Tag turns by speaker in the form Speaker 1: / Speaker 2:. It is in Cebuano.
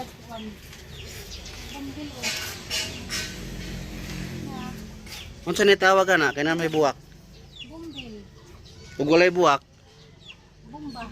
Speaker 1: that one. Bumbil oh. Na,
Speaker 2: Unsa ni tawag ana kay naa may buwak?
Speaker 1: Bumbil.
Speaker 2: Ug walay buwak?
Speaker 1: Bumba.